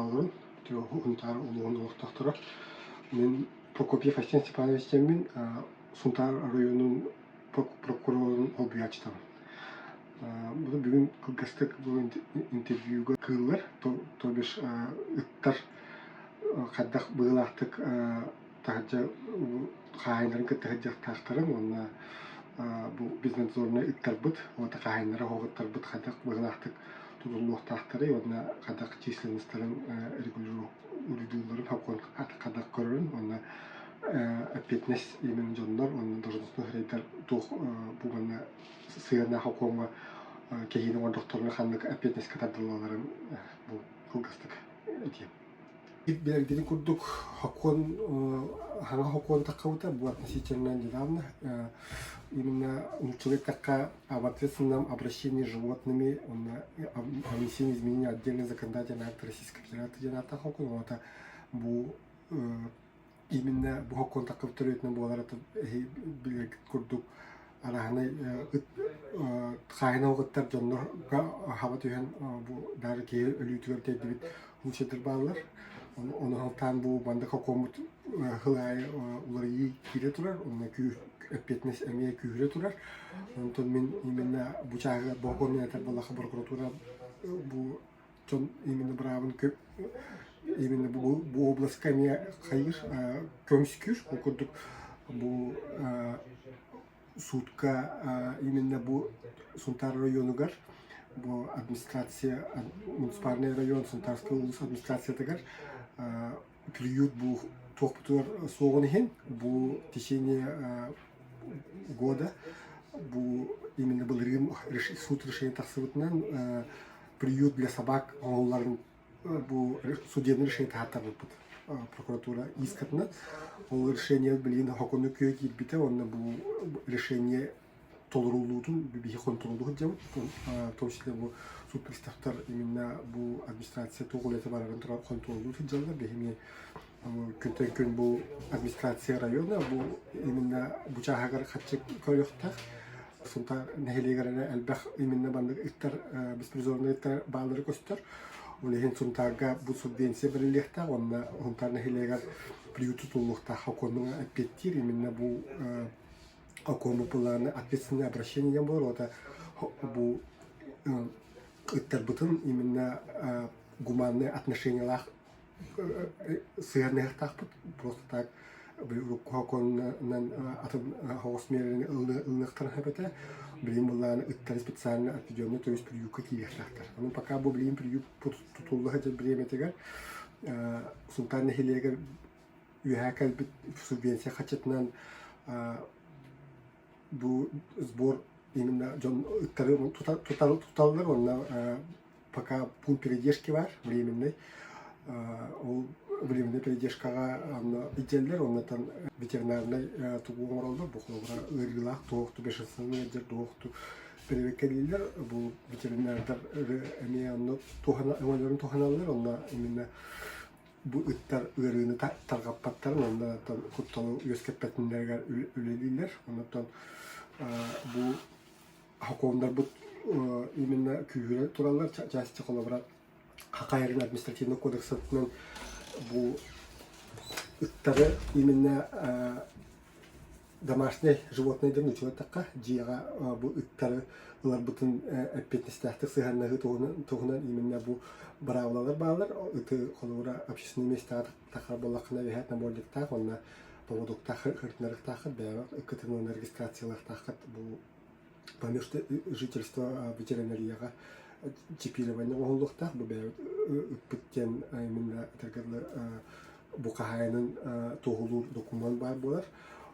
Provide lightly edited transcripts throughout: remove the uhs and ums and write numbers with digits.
дорооболорун, Сунтаар улууһун олохтоохторо. Мин Прокопьев Айсен Степанович диэммин, Сунтаар оройуонун прокурорун солбуйааччытабын. Бу бүгүн кылгастык бу интервьюга кыыллар, то бишь ыттар хайдах быһыылаахтык таһырдьа хаһаайыннарын кытта сылдьыахтаахтарын уонна бу безнадзорнай ыттарбыт уонна хаһаайыннара суох ыттарбыт хайдах быһыылаахтык тутуллуохтаахтарый уонна хайдах численностарын регулируйдуулларын сокуон хайдах көрөрүн уонна эппиэтинэс именно дьоннор уонна должностной сирэйдэр туох бу манна сыһыаннаах сокуоҥҥа кэһиини оҥордохторуна ханнык эппиэтинэскэ тардыллалларын бу кылгастык этиэм. Билэргитин курдук, сокуон хаҥа сокуон таххабыта бу относительно недавно. Именно нууччалыы эттэххэ об ответственном обращении с животными уонна о внесении изменений отдельный законодательный акт Российской Федерации диэн ааттаах сокуон. Ол бу именно бу сокуон таххыбыт төрүөтүнэн буолар эһи билэргит курдук арааһынай ыт хаайына ыттар дьоннорго хаба түһэн бу даже киһи өлүүтүгэр тиэрдибит случайдар бааллар. Ону алтаан бу маннык сокуоммут сыл аайы уларыйыы киирэ турар, онно эппиэтинэс эмиэ күүһүрэ турар. Онтон мин именно бу чааһыгар бокуон мин этэр буоллахха прокуратура бу дьон именно быраабын именно бу, бу областка эмиэ хайыыр көмүскүүр. Ол курдук бу суутка именно бу Сунтаар районугар бу администрация муниципальный район Сунтарскай улуус администрациятыгар приют бу туохпутугар суоҕун иһин бу течение года бу именно былырыын суут решение тахсыбытынан приют для собак оҥоһулларын бу судебный решение таһааттарбыппыт прокуратура искатынан. Ол решение билигин сокуону күө киирбитэ уонна бу решение толоруллуутун биһи хонтуруоллуу сылдьабыт. В том числе бу суд приставтар именно бу администрация туох үлэтэ барарын туран хонтуруоллуу сылдьаллар. Биһи күнтэн күн бу администрация района бу именно бу чааһыгар харчы көрүөхтээх. Сунтаар нэһилиэгэр эрэ элбэх именно маннык ыттар беспризорнай ыттар бааллара көстөр. Ол иһин Сунтаарга бу субвенция бэриллиэхтээх уонна Сунтаар нэһилиэгэр приют тутуллуохтаах сокуонуҥа эппиэттиир именно бу окуону былааны ответственное обращение диэн буолар. Это бу ыттарбытын именно гуманное отношениелаах сыһыаннаһыахтаахпыт. Просто так урукку сокуонунан атын соҕус миэрэни ылыныахтарын сөп этэ. Билигин былааны ыттары специально отведенный, то есть приютка киириэхтээхтэр. Ону пока бу билигин приют тутулла сылдьар бириэмэтигэр Сунтаар нэһилиэгэр үөһээ кэлбит субвенция хаччытынан бу сбор именно дьон ыттары туталлар уонна пока пункт передержки бар временный ол временный передержкаҕа онно илдьэллэр оннотон ветеринарнай тугу оҥороллор бу холобура ыарыылаах туохту бешенствоны ыалдьар туохту перевеккэлииллэр бу ветеринардар эмиэ онно өҥөлөрүн туһаналлар онно именно бу ыттар ыарыыны тарҕаппаттарын уонна кутталы үөскэппэтиннэригэр үлэлииллэр оннуттан бу сокуоннарбыт именно күүһүрэ тураллар части холобура Хакайрын административный кодексатынан бу ыттары именно домашней животные диэн учуоттахха дьиэҕэ бу ыттары ыларбытын эппиэтинэстээхтик сыһыаннаһыы туһунан именно бу быраабылалар бааллар ыты холобура общественный местаҕа тахар буоллаххына эбэһээт наборниктаах уонна поводоктаах хыртынарыктааххыт бэйэҕит ыккытын уонна регистрациялаахтааххыт бу по месту жительства ветеринарияҕа чипирование оҥоһуллуохтаах бу бэйэбит ыппыт диэн именно этэргэ дылы бу хаһаайынын туоһулуур докумуон баар буолар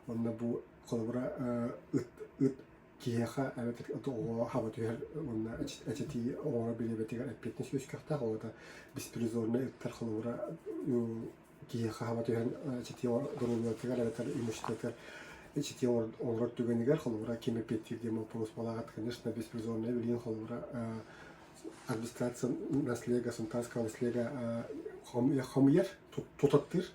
онно бу холобура ыт ыт киһиэхэ эбэтэр оҕоҕо хаба түһэр уонна эчэтии оҥоро бириэмэтигэр эппиэтинэс үөскүөхтээх ол аата беспризорнай ыттар холобура киһиэхэ хаба түһэн эчэтии доруобуйатыгар эбэтэр имуществотыгар эчэтии оҥорор түгэнигэр холобура ким эппиэттиир диэн боппуруос буолаҕыт конечно беспризорнай билигин холобура администрация наслега Сунтарского наслега хомуйар тутаттыыр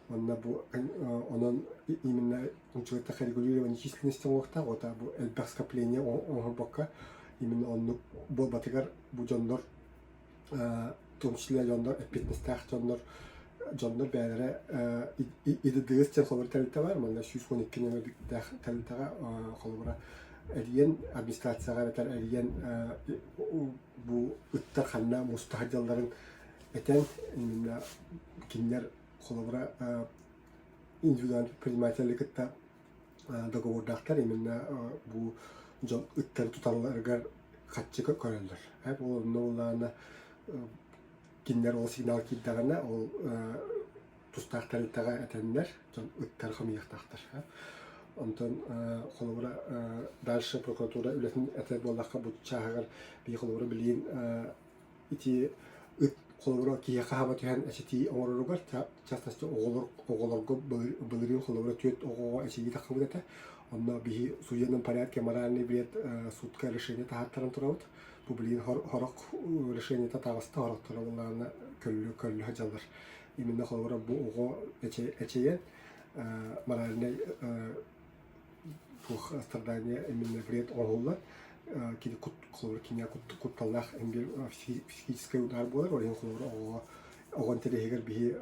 уонна бу онон именно учуоттаах регулирование численности оҥоруохтаах ота бу элбэх скопление оҥорбокко именно оннук буолбатыгар бу дьоннор. том числе дьоннор эппиэтинэстээх дьоннор дьоннор бэйэлэрэ ИДДС диэн холобур тэрилтэ бар, манна 112 нөмердээх тэрилтэҕэ холобура эрийэн администрацияҕа эбэтэр эрийэн бу ыттар ханна муста сылдьалларын этэн именно кинилэр холобура индивидуальный предприниматели кытта договордаахтар именно бу дьон ыттары туталларыгар хаччы көрөллөр. Ол онно улаана кинилэр ол сигнал киирдэҕинэ ол тустаах тэрилтэҕэ этэннэр дьон ыттары хомуйуохтаахтар. Онтон холобура дальше прокуратура үлэтин этэр буоллахха бу чааһыгар биир холобура билигин ити ыт холобура киһиэхэ хаба түһэн эчэтии оҥороругар частности оҕолор оҕолорго былырыын холобура түөрт оҕоҕо эчэйии таххыбыт этэ. Онно биһи судебном порядке моральный вред судка решение таһааттаран турабыт. Бу билигин хорох решениета таҕыста хорохторо буоллаҕына көллө көллө сылдьаллар. Именно холобура бу оҕо эчэйэн моральный туох страдание именно вред оҥоһуллар кини кут холобура кинигэ кутталлаах психический удар буолар ол иһин холобура оҕоҕо оҕо интэриэһигэр биһи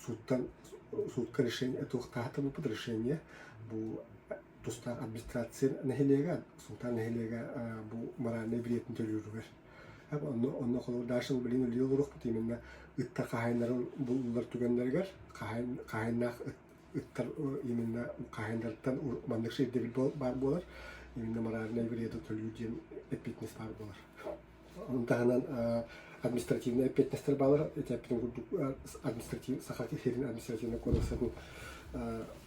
сууттан суутка решение туохтаахтабыппыт решение бу тустаах администрация нэһилиэгэ Султан нэһилиэгэ бу моральнай билиэтин төлүүрүгэр онно онно холобур дальше билин үлэлии олоруохпут именно ыттар хаһаайыннарын буллар түгэннэригэр хаһаайын хаһаайыннаах ыттар именно хаһаайыннарыттан маннык ирдэбил баар буолар именно моральнай вреды төлүүр диэн эппиэтинэс баар буолар. Ону таһынан административнай эппиэтинэстэр баалар. Этэппитин курдук административ Саха сирин административнай кодексатын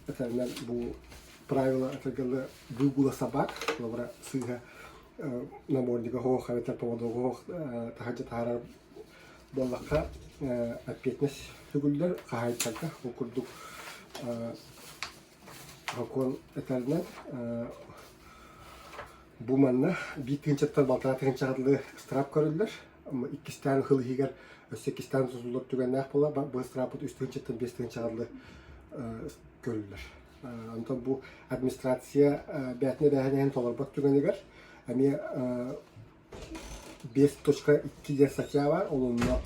этэринэн бу правила этэргэлэ выгула собак холобура сыыһа наморднига хоох эбэтэр поводога хоох таһырдьа таһаарар буоллахха эппиэтинэс сүгүллэр хаһаайыттарга ол курдук сокуон этэринэн бу манна биир тыһыынчаттан балтараа тыһыынчаҕа дылы ыстыраап көрүллэр. Иккистээн сыл иһигэр өссө иккистээн тутуллар түгэннээх буолар. Бу ыстырааппыт 3 тыһыынчаттан 5 тыһыынчаҕа дылы көрүллэр. Онтон бу администрация бэйэтин эбээһинэһин толорбот түгэнигэр эмиэ 5.2 диэн статья баар. Ол онно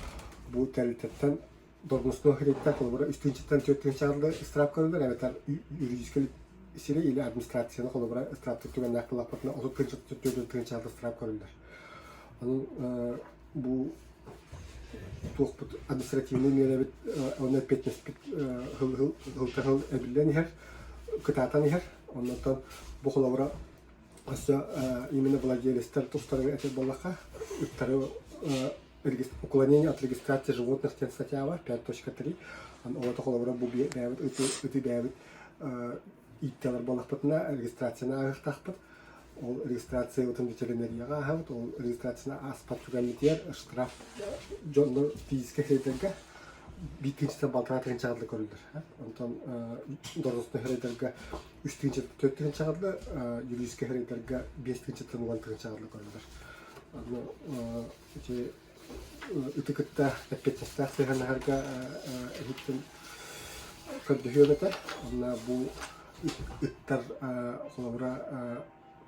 бу тэрилтэттэн должностной иһиттэн холобура 3 тыһыынчаттан 4 тыһыынчаҕа дылы ыстыраап көрүллэр эбэтэр юридическай сири или администрацияны холобура ыстырааптыыр түгэннээх буоллахпытына 30 тыһыынчаттан 4 тыһыынчаҕа дылы ыстыраап көрүллэр. Онон бу туохпут административнай миэрэбит онно эппиэтинэспит сылтан сыл эбиллэн иһэр, кытаатан иһэр. Оннуттан бу холобура өссө именно владелецтэр тустарыгар этэр буоллахха, ыттары уклонение от регистрации животных диэн статья бар 5.3. Олото холобура бу бэйэбит ыты ыты бэйэбит ииттэлэр буоллахпытына регистрацияны ааһыахтаахпыт. Ол регистрациябытын ветеринарияҕа ааһабыт. Ол регистрацияны ааспат түгэммитигэр штраф дьоннор физическэй сирэйдэргэ биир тыһыынчаттан балтараа тыһыынчаҕа дылы көрүллэр. Онтон должностной сирэйдэргэ үс тыһыынчаттан төрт тыһыынчаҕа дылы, юридическэй сирэйдэргэ биэс тыһыынчаттан уон тыһыынчаҕа дылы көрүллэр. Аны ити ыты кытта эппиэтинэстээх сыһыаннаһарга иһиттэн көрдөһүөм этэ. Онно бу ыттар холобура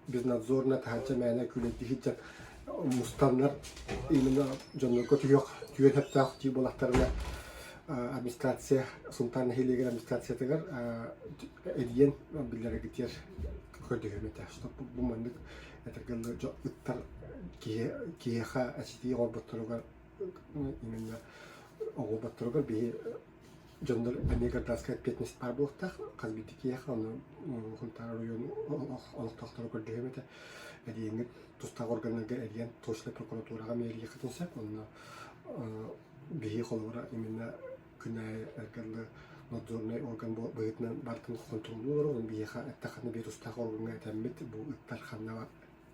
безнадзорно таһырдьа мээнэ күүлэйдии сылдьан мустаннар именно дьоннорго түһүөх түһүөн сөптөөх дии буоллахтарына администрация Сунтаар нэһилиэгин администрациятыгар эрийэн биллэрэргитигэр көрдөһүөм этэ что бу маннык этэргэ ыттар киһиэхэ эчитии оҥорботторугар именно оҥорботторугар биһи дьоннор эмиэ гражданскай ответственность баар буолуохтаах хас биирдии киһиэхэ ону Сунтаар оройуон олохтоохторо көрдөһүөм этэ эрийэҥҥит тустаах органнарга эрийэн точно прокуратураҕа эмиэ эрийиэххитин сөп онно биһи холобура именно күн аайы эргэллэ надзорнай орган быһыытынан барытын хонтуруоллуу олорор онон биһиэхэ эттэххинэ биир тустаах органҥа этэммит бу ыттар ханна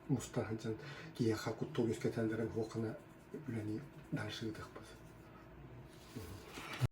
мустан сылдьан киһиэхэ куттал үөскэтэллэрин хуоххана үлэни дальше ыытыахпыт.